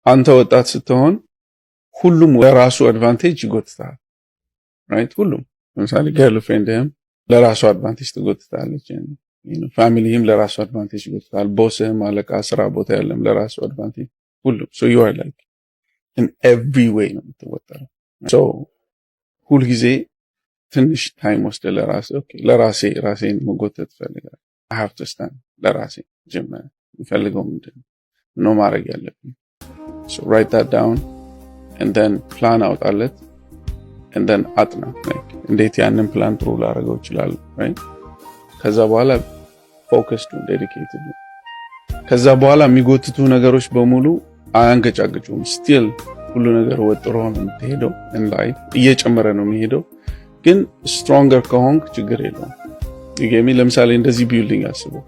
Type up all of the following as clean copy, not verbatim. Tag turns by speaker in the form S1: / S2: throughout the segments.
S1: አንተ ወጣት ስትሆን ሁሉም ለራሱ advantage ይጎትታል። Right? ሁሉም፣ ለምሳሌ girlfriend ህም ለራሱ advantage ትጎትታለች። Family ህም ለራሱ advantage ይጎትታል። Boss ህም፣ አለቃ፣ ስራ ቦታ ያለም ለራሱ advantage፣ ሁሉም። So you are like in every way ነው የምትወጠረው። So ሁልጊዜ ትንሽ time ወስደህ ለራሴ፣ okay፣ ለራሴ ራሴን መጎተት እፈልጋለሁ። I have to stand ለራሴ። መጀመሪያ የምፈልገው ምንድን ነው፣ ማድረግ ያለብኝ? So write that down and then ፕላን አውጣለት and then አጥና፣ like እንዴት ያንን ፕላን ጥሩ ላደርገው እችላለሁ፣ right? ከዛ በኋላ focused፣ dedicated። ከዛ በኋላ የሚጎትቱ ነገሮች በሙሉ አያንገጫግጩም። Still ሁሉ ነገር ወጥሮ ነው የምትሄደው፣ in life እየጨመረ ነው የሚሄደው። ግን stronger ከሆንክ ችግር የለውም። You get me? ለምሳሌ እንደዚህ building አስበው።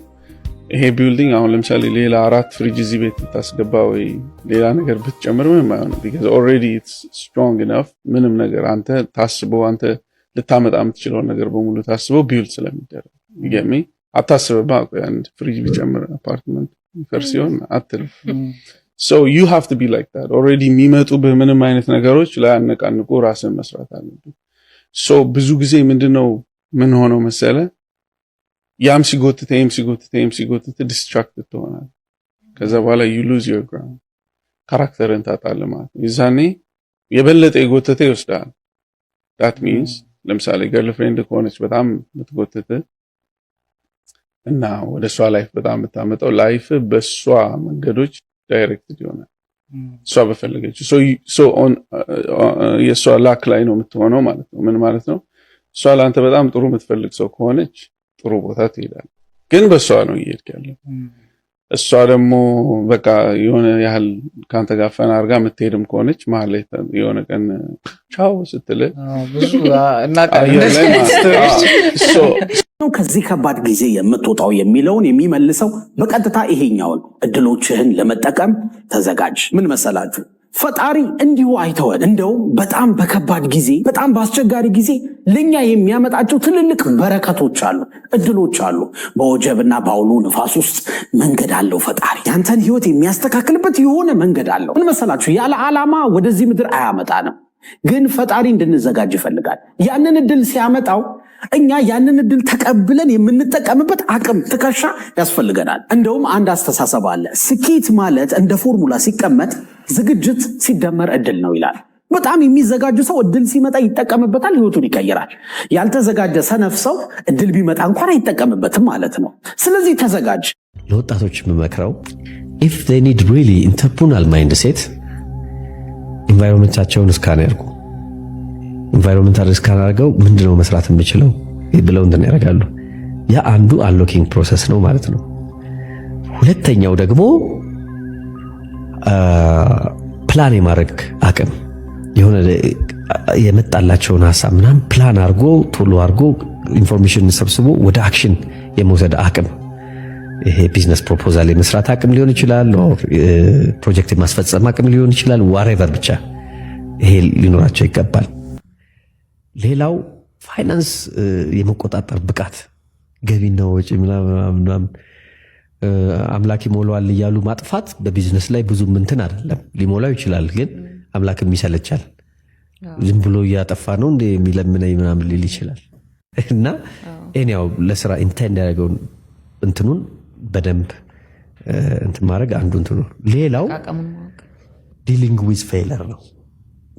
S1: ይሄ building አሁን ለምሳሌ ሌላ አራት ፍሪጅ እዚህ ቤት ብታስገባ ወይ ሌላ ነገር ብትጨምር ምንም አይሆንም። Because already it's strong enough። ምንም ነገር አንተ ታስበው፣ አንተ ልታመጣ የምትችለውን ነገር በሙሉ ታስበው build ስለሚደረግ፣ you get me? አታስብማ። ቆይ አንድ ፍሪጅ ቢጨምር አፓርትመንት ይፈርስ ይሆን አትልም። So you have to be like that already። የሚመጡብህ ምንም አይነት ነገሮች ላያነቃንቁ ራስን መስራት አለብህ። So ብዙ ጊዜ ምንድነው ምን ሆነው መሰለ፣ ያም ሲጎትተ፣ ይህም ሲጎትተ፣ ይህም ሲጎትተ distracted ትሆናለህ። ከዛ በኋላ you lose your ground፣ character ን ታጣለህ ማለት ነው። የዛኔ የበለጠ የጎተተ ይወስዳል። That means ለምሳሌ girlfriend ከሆነች በጣም የምትጎትት እና ወደ እሷ life በጣም የምታመጣው፣ life በእሷ መንገዶች directed ይሆናል። እሷ በፈለገችው የእሷ luck ላይ ነው የምትሆነው ማለት ነው። ምን ማለት ነው? እሷ ለአንተ በጣም ጥሩ የምትፈልግ ሰው ከሆነች ጥሩ ቦታ ትሄዳለህ። ግን በእሷ ነው እየሄድክ ያለው። እሷ ደግሞ በቃ የሆነ ያህል ከአንተ ጋር fun አድርጋ የምትሄድም ከሆነች መሀል ላይ የሆነ ቀን ቻው ስትል
S2: ብዙ እናውቃለን።
S1: አየር ላይ ማለት ነው።
S3: ነው ከዚህ ከባድ ጊዜ የምትወጣው የሚለውን የሚመልሰው በቀጥታ ይሄኛውን እድሎችህን ለመጠቀም ተዘጋጅ። ምን መሰላችሁ? ፈጣሪ እንዲሁ አይተወን። እንደውም በጣም በከባድ ጊዜ፣ በጣም በአስቸጋሪ ጊዜ ለእኛ የሚያመጣቸው ትልልቅ በረከቶች አሉ፣ እድሎች አሉ። በወጀብና በአውሎ ንፋስ ውስጥ መንገድ አለው ፈጣሪ። ያንተን ህይወት የሚያስተካክልበት የሆነ መንገድ አለው። ምን መሰላችሁ? ያለ ዓላማ ወደዚህ ምድር አያመጣንም። ግን ፈጣሪ እንድንዘጋጅ ይፈልጋል። ያንን እድል ሲያመጣው እኛ ያንን እድል ተቀብለን የምንጠቀምበት አቅም፣ ትከሻ ያስፈልገናል። እንደውም አንድ አስተሳሰብ አለ። ስኬት ማለት እንደ ፎርሙላ ሲቀመጥ ዝግጅት ሲደመር እድል ነው ይላል። በጣም የሚዘጋጅ ሰው እድል ሲመጣ ይጠቀምበታል፣ ህይወቱን ይቀይራል። ያልተዘጋጀ ሰነፍ ሰው እድል ቢመጣ እንኳን አይጠቀምበትም ማለት ነው። ስለዚህ ተዘጋጅ።
S4: ለወጣቶች የምመክረው if they need really entrepreneurial mindset፣ environment ኣቸውን scan ያድርጉ። Environmental scan አድርገው ምንድነው መስራት የምችለው ብለው እንትን ያደርጋሉ። ያ አንዱ unlocking process ነው ማለት ነው። ሁለተኛው ደግሞ ፕላን የማድረግ አቅም፣ የሆነ የመጣላቸውን ሀሳብ ምናምን ፕላን አድርጎ፣ ቶሎ አድርጎ information ሰብስቦ ወደ action የመውሰድ አቅም፣ ይሄ business proposal የመስራት አቅም ሊሆን ይችላል፣ ፕሮጀክት የማስፈጸም አቅም ሊሆን ይችላል። Whatever ብቻ ይሄ ሊኖራቸው ይገባል። ሌላው ፋይናንስ የመቆጣጠር ብቃት፣ ገቢና ወጪ ምናምን አምላክ ይሞላዋል እያሉ ማጥፋት በቢዝነስ ላይ ብዙም እንትን አይደለም። ሊሞላው ይችላል፣ ግን አምላክም ይሰለቻል። ዝም ብሎ እያጠፋ ነው እንደ የሚለምነኝ ምናምን ሊል ይችላል። እና ያው ለስራ intend ያደረገውን እንትኑን በደንብ እንትን ማድረግ አንዱ እንትኑ። ሌላው dealing with failure ነው።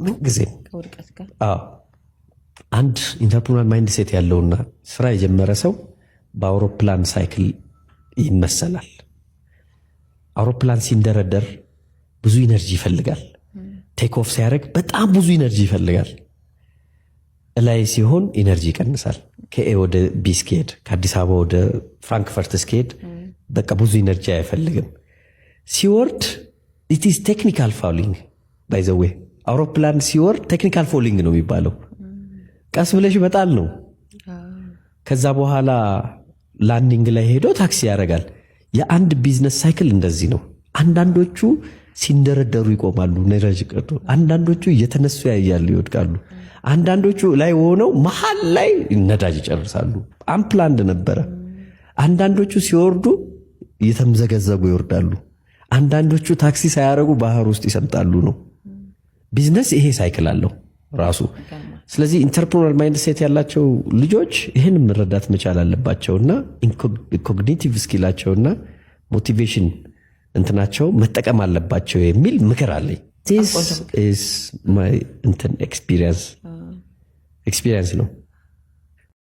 S4: ምንጊዜም አንድ entrepreneur mindset ያለውና ስራ የጀመረ ሰው በአውሮፕላን cycle ይመሰላል። አውሮፕላን ሲንደረደር ብዙ energy ይፈልጋል። Take off ሲያደርግ በጣም ብዙ energy ይፈልጋል። እላይ ሲሆን energy ይቀንሳል። ከ A ወደ B እስኪሄድ፣ ከአዲስ አበባ ወደ ፍራንክፈርት እስኪሄድ በቃ ብዙ energy አይፈልግም። ሲወርድ it's technical falling, by the way። አውሮፕላን ሲወርድ technical falling ነው የሚባለው። ቀስ ብለሽ መጣል ነው። ከዛ በኋላ landing ላይ ሄዶ ታክሲ ያደርጋል። የአንድ business cycle እንደዚህ ነው። አንዳንዶቹ ሲንደረደሩ ይቆማሉ፣ ነዳጅ ቀርቶ። አንዳንዶቹ እየተነሱ ያያሉ፣ ይወድቃሉ። አንዳንዶቹ ላይ ሆነው መሀል ላይ ነዳጅ ይጨርሳሉ። Unplanned ነበረ። አንዳንዶቹ ሲወርዱ እየተምዘገዘጉ ይወርዳሉ። አንዳንዶቹ ታክሲ ሳያደርጉ ባህር ውስጥ ይሰምጣሉ ነው። ቢዝነስ ይሄ cycle አለው ራሱ። ስለዚህ entrepreneur mindset ያላቸው ልጆች ይህን መረዳት መቻል አለባቸውና cognitive skill ኣቸውና motivation እንትናቸው መጠቀም አለባቸው የሚል ምክር አለኝ። This is my እንትን experience ነው።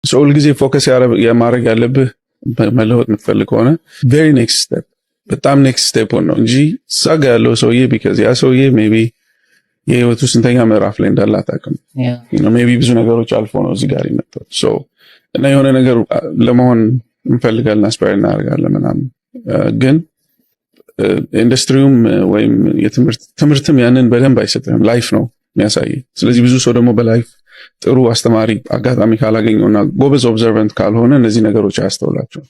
S1: ሁልጊዜ focus የማድረግ ያለብህ መለወጥ የምትፈልግ ከሆነ very next step፣ በጣም next step ነው እንጂ እዛ ጋ ያለው ሰውዬ፣ because ያ ሰውዬ maybe የህይወቱ ስንተኛ ምዕራፍ ላይ እንዳለ አታውቅም። Maybe ብዙ ነገሮች አልፎ ነው እዚህ ጋር የመጣው። እና የሆነ ነገር ለመሆን እንፈልጋለን፣ aspire እናደርጋለን ምናምን፣ ግን ኢንዱስትሪውም ወይም ትምህርትም ያንን በደንብ አይሰጥህም። Life ነው የሚያሳይ። ስለዚህ ብዙ ሰው ደግሞ በ life ጥሩ አስተማሪ አጋጣሚ ካላገኘውና ጎበዝ observant ካልሆነ እነዚህ ነገሮች አያስተውላቸውም።